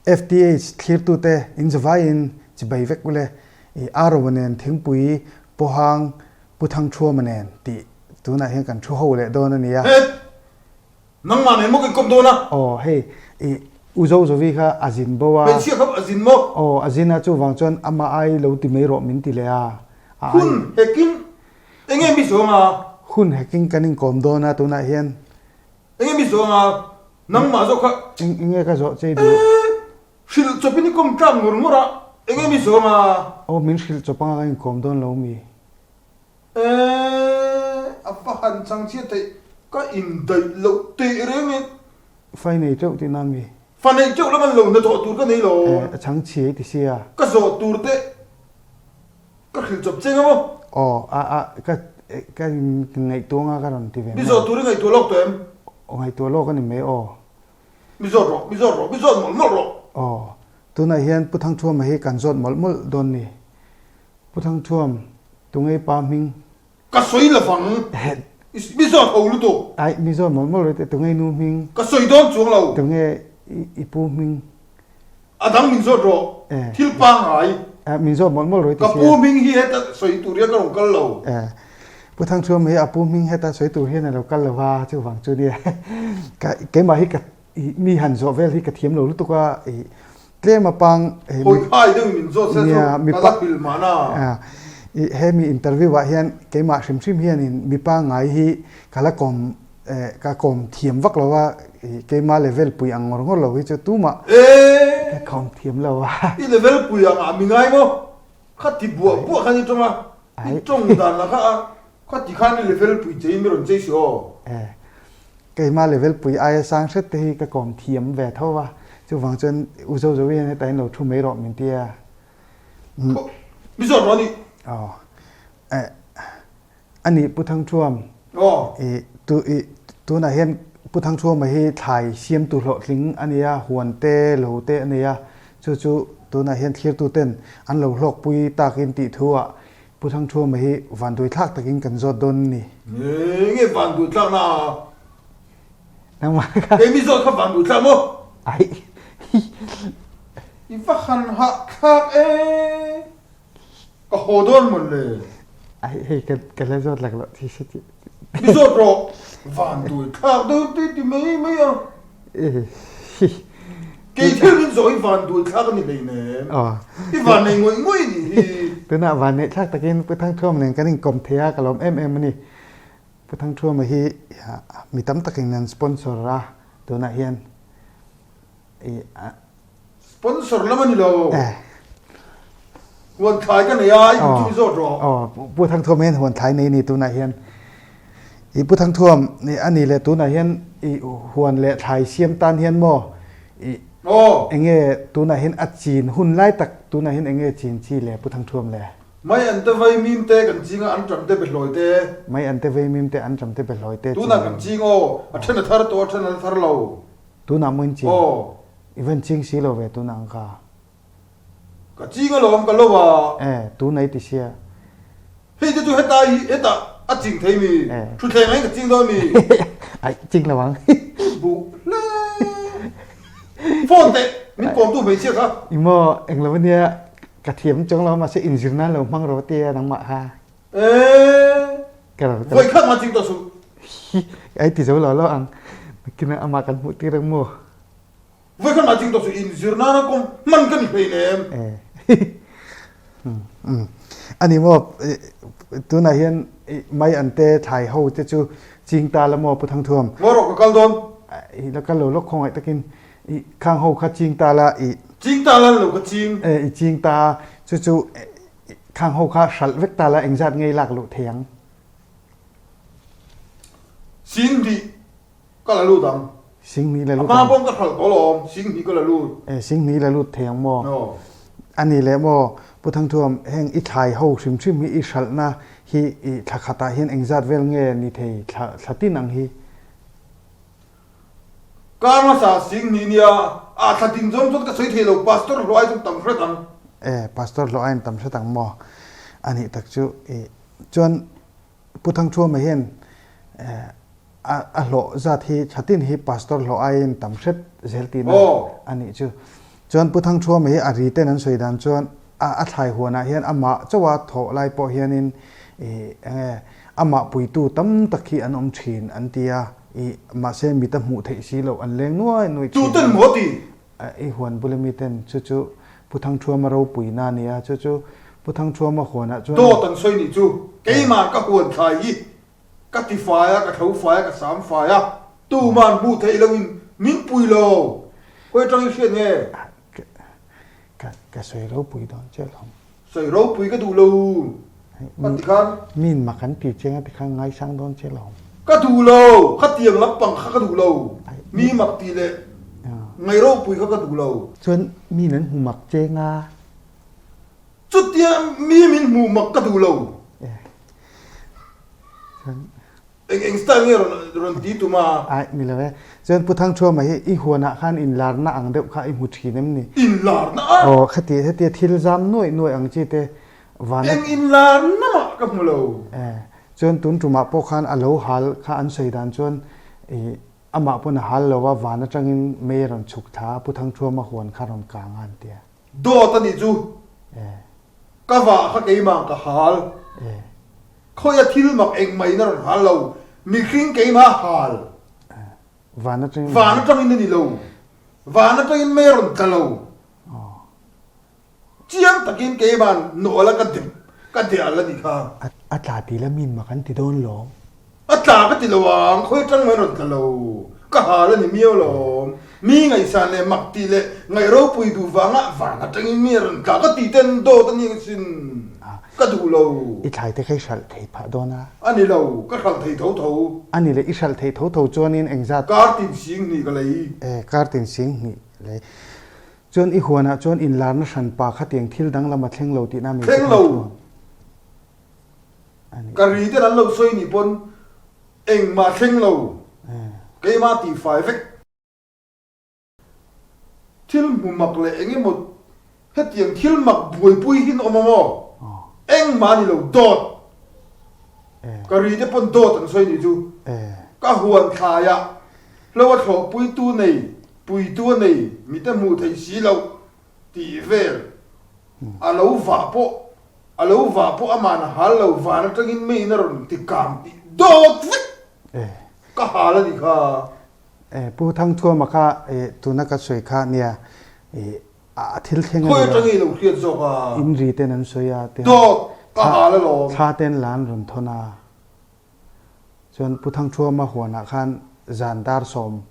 FTH thlirtute in zavaiin chibai vek ule i Arova nen thingpui pawhang Pu Thangthuama nen tih tunah hian kan thu ho leh dawn a nia. Het! Nangmah nen maw kan kawm dawn a? Aw hei i U Zozovi kha a zin bo a. Hmeichhia kha a zin maw? Aw a zin a chuvang chuan amah ai lo ti mai rawh min ti leh a. A ai. Hun hekin enge mi zawng a? Hun hekin kan inkawm dawn a tunah hian. Enge mi zawng a? Nangmah zawk kha. Eng enge ka zawh che duh? Eeh! Hrilh chawpin i kawm tlang ngur ngur a, enge mi zawng a? Aw min hrilh chawp anga ka inkawm dawn lo mi? Eeh! A va han chang chhiat theih, ka indaih loh teh reng e. Fa nei teuh tihna mi? Fa nei teuh lam an lo hnathawh tur ka nei lo. Eh, a chang chhiai ti sia. Ka zawh tur te ka hrilh chawp cheng a maw? Aw, a a ka ka ngaihtuah anga ka rawn ti ve mai. Mi zawh tur i ngaihtuah lawk tawh em? Aw ngaihtuah lawk a ni mai aw. Mi zawt rawh, mi zawt rawh, mi zawt mawlh mawlh rawh. Aw, tunah hian Pu Thangthuama hi kan zawt mawlh mawlh dawn ni. Pu Thangthuam, tungei pa hming. Ka sawi lo vang. Mi zawt ho lutuk. Ai, mi zawt mawlh mawlh rawh teh, tungei nu hming. Ka sawi dawn chuang lo. Tunge i pu hming. A dang min zawt rawh. Thil pangngai. Min zawt mawlh mawlh rawh i ti sia. Ka pu hming hi heta sawi tur hian ka rawn kal lo. Pu Thangthuama hi a pu hming heta sawi tur hian a lo kal lo va, chuvang chu nia. Ka keimah hi ka mi han zawh vel hi ka thiam lo lutuk a, i tlem a pang Hawi khai deuh in min zawt se chu ka la hrilh mahna. I he mi interview ah hian keimah hrim hrim hianin mi pangngai hi ka la kawm ka kawm thiam vak lo a, keima level pui ang ngawr ngawr lo hi chu tumah ka kawm thiam lo a. I level pui ang ah mi ngai maw? Kha ti buah buah khan i tawng a, i tawng dan lah kha a, kha ti khan i level pui chei in mi rawn chei si aw. Keima level pui aia sang hret te hi ka kawm thiam ve tho a, chuvang chuan U Zozo hian heta in lo thu mai rawh min ti a. Mi zawt rawh a ni. Aw. A nih Pu Thangthuam. Aw. I tu i tunah hian Pu Thangthuama hi thlai siamtu hlawhtling a nia, huan te, lo te a nei a, chu chu tunah hian thlirtu ten an lo hlawkpui takin tih thu ah Pu Thangthuama hi vanduaithlak takin kan zawt dawn a ni. Nge vanduaithlak na a? Nangmah kha. Kei mi zawt kha vanduaithlak maw? Ai. I va han hahthlak e. Ka haw dawn mawn le. Ai hei ka ka la zawt lak loh thi si ti. Mi zawt rawh. Vanduai thlak deuh ti ti mai mai a. Kei thil min zawh hi vanduai thlak a ni hleinem. I van nei ngawih ngawih nih hi. Tunah van neih thlak takin Pu Thangthuam nen kan inkawm thei a, ka lawm em em a ni. Pu Thangthuama hi mi tam takin an sponsor a tunah hian. Sponsor lam a ni lo. Huan thlai ka nei a, i duh chu i zawt rawh. Aw, Pu Thangthuam hian huan thlai nei a ni tunah hian. I Pu Thangthuam a ni leh tunah hian i huan leh thlai siam tan hian maw i enge tunah hian a chin hun lai tak tunah hian enge chin chi le Pu Thangthuam le? Mai an te vaimim te kan ching a, an ṭam te behlawi te. Mai an te vaimim te, an ṭam te behlawi te. Tunah kan ching aw, a ṭhen a thar tawh a, a ṭhen a la thar lo. Tunah maw in ching? Aw. I van ching si lo ve tunah ang ka. Ka ching alawm ka lo a. Eh, tunah i ti sia. Hei te chu heta hi heta a ching thei mi. Eh. Thutthleng ah in ka ching dawn mi. Ai, ching lo ang. Buh hle. Phone teh, min kawmtu hmeichhia kha. I maw, englo ania ka thiam chuang lo mahse inzir nan lo hmang rawh tia nangmah kha. Eh. Ka lo Voi khat ma ching tawh suh. Ai ti zo lo lo ang. Nakina amah kan hmuh tir ang mu. Voi khat ma ching tawh suh in zir nana kawng hman ka ni hlei nem. Eh. Ani maw tunah hian mai an te thlai ho te chu ching ta la maw Pu Thangthuam. Ngaw rawh ka kal dawn. I la kal lo lawk khawngaih takin i khang ho kha ching ta la i. Ching ta la lo ka ching. Eh i ching ta chu chu Khang ho kha hralh vek ta la engzat ngei lak luh thei ang? Singhnih ka la lut ang. Singhnih la lut ang. A hma paw'n ka hralh tawh alawm, singhnih ka la lut. E, singhnih la lut thei ang maw? Aw. A ni leh maw, Pu Thangthuam, heng i thlai ho hrim hrim hi i hralhna hi i thla khatah hian engzat vel nge ni thei thla thla tin ang hi? Kar hmasa Singhnih nia a thla din zawng chuan ka sawi thei lo, Pastor hlawh ai chuan tam hret ang. E, Pastor hlawh aiin tam hret ang maw? A nih tak chu i chuan Pu Thangthuama hian e. A hlawh zat hi thatin hi pastor hlawh aiin tam hret zel tihna a nih chu. Chuan Pu Thangthuama hi a ri ten an sawi dan chuan a thlai huanah hian amah chauha thawh lai pawh hianin ih enge amah puitu tam tak hi an awm thin an ti a, ih mahse mit a hmuh theih si loh an leng nuai nuai thin. Tuten maw ti? I huan bula mi ten chu chu Pu Thangthuama ropuina a ni a, chu chu Pu Thangthuama huanah chuan. Dawt an sawi nih chu keimah ka huan thlai hi Ka ti fai a, ka tho fai a, ka sam fai a, tuman hmuh theih loin min pui lo. Khawi atangin hriat nge? Ka, ka sawi ropui dawn che alawm. Sawi ropui ka duh lo. Ka ti khan. Min mak an ti cheng a ti khan ngaisang dawn che alawm. Ka duh lo, khatiang lampang kha ka duh lo. Mi mak tih leh ngaih ropui kha ka duh lo. Chuan min an hmu mak cheng a. Chutia mi min hmuh mak ka duh lo. Eng eng style nge rawn rawn ti tum a? Ai ni lo e. Chuan Pu Thangthuama hi i huanah khan inlarna ang deuh kha i hmu thin em ni? Inlarna a? Aw khati hetia thil zam nuaih nuaih ang chi te van a. Eng inlarna mah ka hmu lo. E chuan tun tumah pawh khan a lo hal kha an sawi dan chuan i amah pawn a hal lo a van atangin mei a rawn chhuk thla a Pu Thangthuama huan kha rawn kang a an ti a. Dawt a nih chu. Ka vah kha keimah ka hal. Khawia thil mak engmah in a rawn hal lo. Mihring keimah hal. Van atangin. Van atangin a ni lo. Van atangin mei a rawn tla lo. Chiang takin keima'n nawla ka dep ka deal a nih kha. A tla ti la min mak an ti dawn lawm. A tla ka ti lo ang, khawi atang mai rawn tla lo. Ka hal a ni miau lawm. Mi ngaihsan leh mak tih leh ngaih ropui duh vanga van atangin mi a rawn tla ka tih ten dawt a ni ang sin. Ka duh lo. I thlai te kha i hralh thei phah dawn a. A ni lo, ka hralh thei tho tho. A ni le, i hralh thei tho tho chuanin engzat? Kar tin sing hnih ka lei. E, kar tin sing hnih lei. Chuan i huanah chuan inlarna hran pa khatiang thil danglam a thleng lo tihna mi Thleng lo. Ka ri ten an lo sawi nih pawn engmah thleng lo, keimah tihfai vek. Thil hmu mak leh eng emaw hetiang thil mak buaipui hi an awm ang aw, engmah a ni lo, dawt. Ka ri te pawn dawt an sawi nih chu. Ka huan thlaiah hlo a thlawhpuitu nei, puitu a nei, mite hmuh theih si loh tih vel a lo vah pawh A lo vah pawh aman a hal lo, van atangin meiin a rawn ti kang tih dawt vek ka hal a nih kha. Pu Thangthuama kha tuna ka sawi kha nia a thil thleng a ni lo. Khawi atangin i lo hriat zawk a. In ri ten an sawi a. Dawt ka hal alawm. Thla ten la an rawn thawn a. Chuan Pu Thangthuama huanah khan zan dar sawm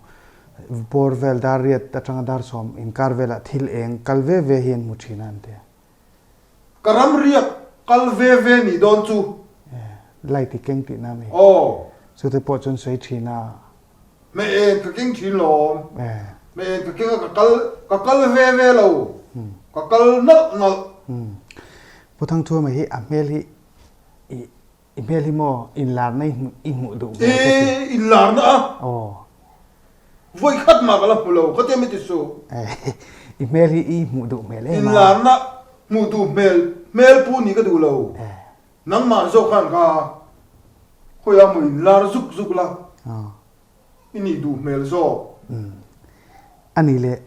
bawr vel dar riat atanga dar sawm inkar velah thil eng kal ve ve hi an hmu thin a an ti a. Ka ram riak kal ve ve nih dawn chu. Light i keng tihna mi. Aw. Chute pawh chuan sawi thin a. Hme en ka keng thin lawm. Hme en ka keng a ka kal ka kal ve ve lo. Ka kal nalh nalh. Pu Thangthuama hi a hmel hi i I hmel hi maw inlarna i hmuh duh hmel ka ti. Ee, inlarna a? Aw. Vawi khat mah ka la hmu lo, ka ti ami ti suh. I hmel hi i hmuh duh hmel em a? Inlarna hmuh duh hmel, hmel pu nih ka duh lo. Nangmah zawk khan ka khawi a maw inlar zuk zuk la, i nih duh hmel zawk. A nih leh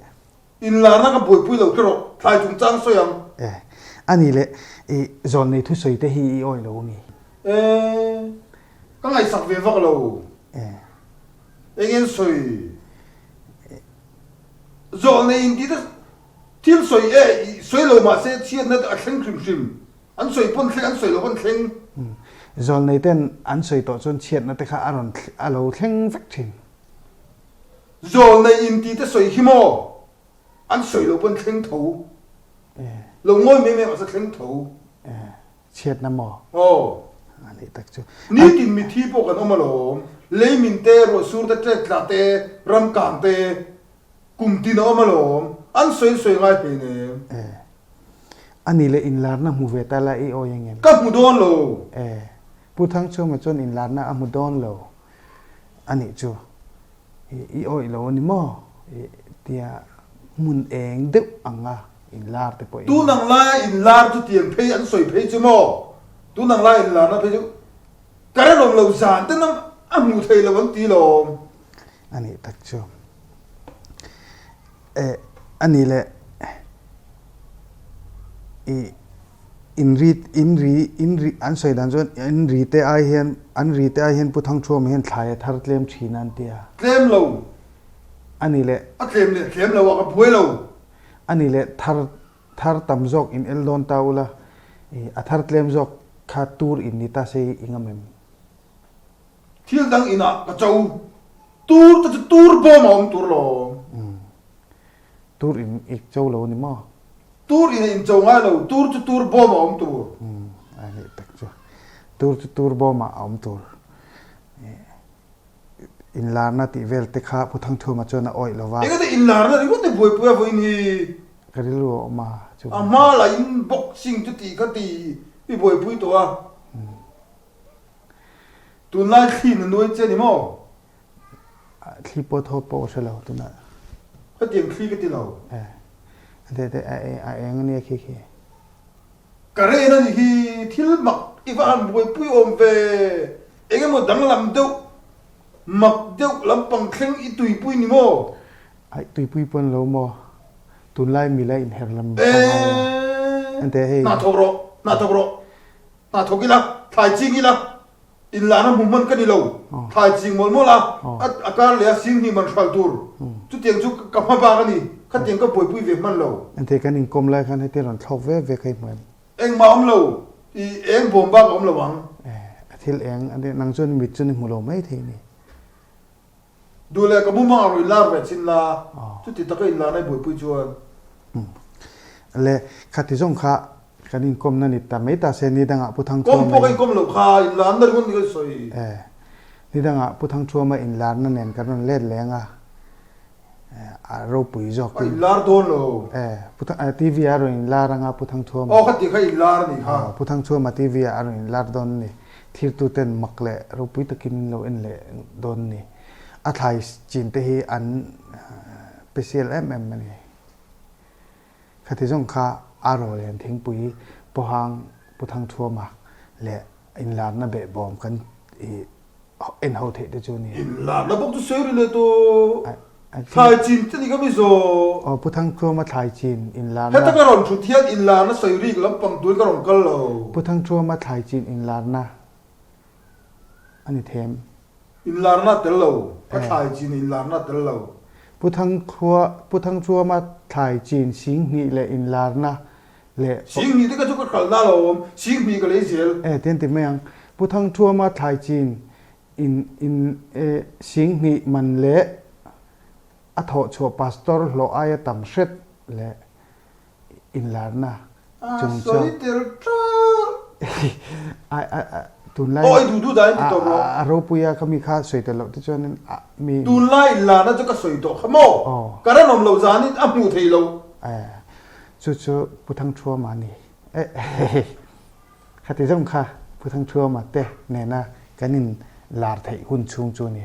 Inlarna ka buaipui lo kher rawh, thlai chungchang sawi ang. E, a nih leh i zawlnei thusawi te hi i awih lo mi? E, ka ngaihsak ve vak lo. E. Eng en sawi? Zawlnei in tih te thil sawi e, i sawi lo mahse chhiatna te a thleng hrim hrim. An sawi pawn thleng, an sawi lo pawn thleng. Zawlnei ten an sawi tawh chuan chhiatna te kha a rawn a lo thleng vek thin. Zawlnei in tih te sawi hi maw? An sawi lo pawn thleng tho. Lo ngawi mai mai mahse thleng tho. Chhiatna maw? Aw. A nih tak chu. Nitin mithi pawh kan awm alawm. Leimin te, ruahsur te, tlek tla te, ram kang te, kum tin a awm alawm. An sawi an sawi ngai hleinem. A nih leh inlarna hmu ve ta la i awi engem? Ka hmu dawn lo. Pu Thangchhuma chuan inlarna a hmu dawn lo. A nih chu, i awih lo a ni maw? Tia hmun eng deuh anga inlar te pawh in. Tun ang laia inlar chu tiang phei an sawi phei chu maw? Tun ang laia inlarna phei chu ka rinawm lo zan ten a. A hmuh theih loh an ti lawm. A nih tak chu. Eh, a nih leh i in ri in ri in ri an sawi dan chuan in ri te ai hian an ri te ai hian Pu Thangthuama hian thlai a thar tlem thin a an ti a. Tlem lo. A nih leh. A tlem leh tlem lo a ka buai lo. A nih leh thar thar tam zawk in el dawn ta ula i a thar tlem zawk kha tur in ni ta se i ngam em? Thil dang inah ka cho. Tur te chu tur bawm a awm tur lawm. Tur in i cho lo ni maw? Tur in a in cho ngai lo, tur chu tur bawm a awm tur. A nih tak chu. Tur chu tur bawm ah a awm tur. Inlarna tih vel te kha Pu Thangthuma chuan a awih lo va. Engate inlarna ringawt te buaipui a vawiin hi. Ka rilru a awm a chu. A hma lah in boxing chu tih kha ti i buaipui tawh a. Tunlai thli na nuai che ni maw? Thli pawh thaw pawh ka hre lo tunah. Hetiang thli ka ti lo. Eh. Te te a eng ania khi khi. Ka ren a ni hi, thil mak i va han buaipui awm ve. Eng emaw danglam deuh, mak deuh lampang thleng i tuipui ni maw? Aih, tuipui pawn lo maw? Tunlai mila inher lam ka ngai a. Eh. Enteh hei. Hna thawk rawh, hna thawk rawh. Hna thawk ila, thlai ching ila, inlahna hmu hman ka ni lo. Thlai ching mawlh mawlh a, a kar leh a sing hnih man hral tur. Chutiang chu ka hma bak a ni, khatiang ka buaipui ve hman lo. Engthei kan inkawm lai khan heti rawn thlawk ve ve kha i hmu em? Engmah a awm lo, i eng bawm bak a awm lo ang. A thil eng a nia, nang chuan mit chu ni hmu lo mai thei a ni. Duh leh ka mumang a rawn inlar ve chin la, chuti taka inlarna i buaipui chuan. Le, khati zawng kha kan inkawmna ni ta mai ta se, ni dangah Pu Thangthuama Kawm pawh ka inkawm lo kha, inlarna ringawt ni ka sawi. E, ni dangah Pu Thangthuama inlarna nen kan rawn let leng a, a ropui zawk in. A inlar dawn lo. E, Pu Thang, TV ah a rawn inlar anga Pu Thangthuama. Aw, khati kha inlar a nih kha. Pu Thangthuama TV ah a rawn inlar dawn a ni. Thirtuten mak leh ropui takin an lo en leh dawn a ni. A thlai chin te hi an special em em a ni. Khati zawng kha a rawl lian thingpui pawhang Pu Thangthuama leh inlarna behbawm kan en ho theih te chu a ni. Inlarna bawk chu sawi ri leh tawh. Thlai chin te ni ka mi zawh. Aw Pu Thangthuama thlai chin inlarna. Heta ka rawn thut hian inlarna sawi rik lampang tuin ka rawn kal lo. Pu Thangthuama thlai chin inlarna a ni them. Inlarna a tel lo. Ka thlai chin inlarna a tel lo. Pu Thangthua Pu Thangthuama thlai chin singhnih leh inlarna leh. Singhnih te ka chu ka kalna lo awm. Singhnih ka lei zel. E tian ti mai ang. Pu Thangthuama thlai chin in in e singhnih man leh a thawhchhuah pastor hlawh aia tam hret leh inlarna chung chuan. A sawi tel ṭalh. Tunlai Aw i duh duh dahin ti tawh rawh. A ropui a ka mi kha sawi tel loh te chuanin a mi. Tunlai inlarna chu ka sawi tawh kha maw? Ka ranawm loh zanin a hmuh theih loh. Chu chu Pu Thangthuama a ni. Khati zawng kha Pu Thangthuama te nena kan inlar theih hun chhung chu a ni.